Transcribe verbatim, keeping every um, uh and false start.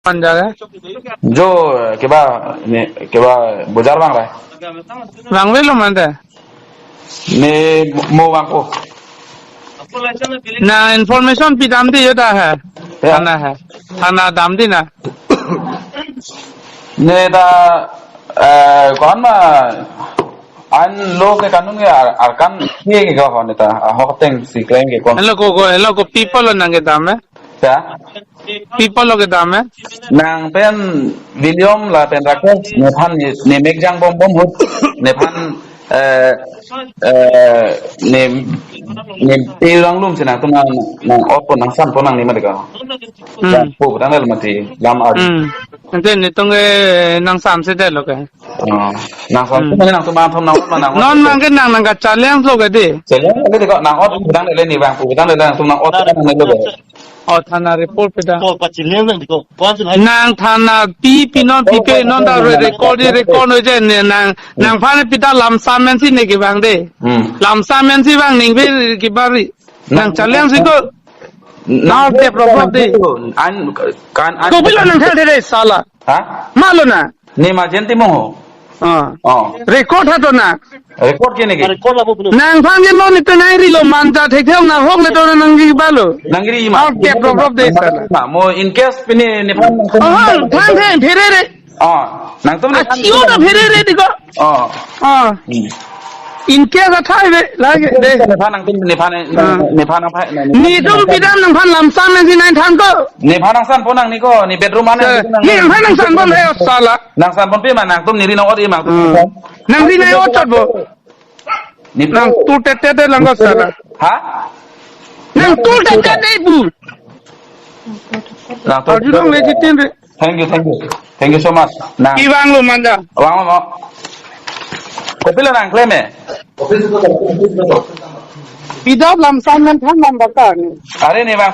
Manja ke? Jo, keba, ne, keba bojar bang ra. Bang velo manja. Ne mo bang ko. Na information pidam di jo ta he. Ya. Thana he. Thana dam di na. Ne ta, eh, kon ma an lo ke kanun ke ar-, arkan ke ke ko ne ta. Ahok ateng si claim ke kon. Hello ko ko, hello ko people lo nang kedam he. Ya. People lo kedam he. Nang pen William lapen Rakesh nephan ne, ne mek jang bom bom hut nephan, eh, eh, ne, ne te rang lum si nangtum nang, nang ot pon nang san pon nang ni ma de ka. Hmm. Yang po tang le mati lam ar. Hmm. Ante netum ke nang sam si det lo ke. Oh, nang sam Hmm. tu nangtum nang thom nang ot nang ot. Non nang ke nang nang kacheleng lo ke di. Cheleng le de ko nang ot tang le ni bang po tang le nangtum nang ot nang le lo ke. Oh, thana report pida. Ko pachileng nang di ko. Kuan sun hai. Nang thana pi pi non pi pe non ta re-, record di record noi je ne nang nangphan pida lamsam men si ne kevang de. Hmm. Lamsam men si vang ning pe kebari. Nang cheleng si ko. Nang Nang te problem de. An kan an. Kopilo nang thel de sala. Ha? Malo na. Ne ma jen ti mo ho. Ah. Oh. Record ha to na. Record ke ne ke. Record la bo pulo. Nangphan ke lo ni te nai ri lo manja thek thek na hok le to nang ri ba lo. Nang ri ma. Ah, ke problem de sa na. Ma mo in case pini nephan nang. Oh, thang thang phere re. Oh, nangtum Ah, nephan. Chio na phere re di ko. Oh. Ah. Hmm. In case athai be lage de. Nephan nangtum nephan Ah. nephan nang phai. Netum pidam nangphan lamsam nang si nai thang ko. Nephan nang san pon nang ni ko, ne bedroom ana Sir, nang. Nephan nang san pon he sala. Nang san pon pe ma nangtum ne ri nang ot e ma. Hmm. Nang ri nang ot chot bo. Ne Nang tu te te de lang ko sala. Ha? Nang tu te te de bu. Nang tu. Arjun nang le jitin re. Thank you, thank you. Thank you so much. Nang. Kevang lo manja. Vang lo. Kopilo nang claim e? Pida lamsam men thang nang baka ni. Are ne bang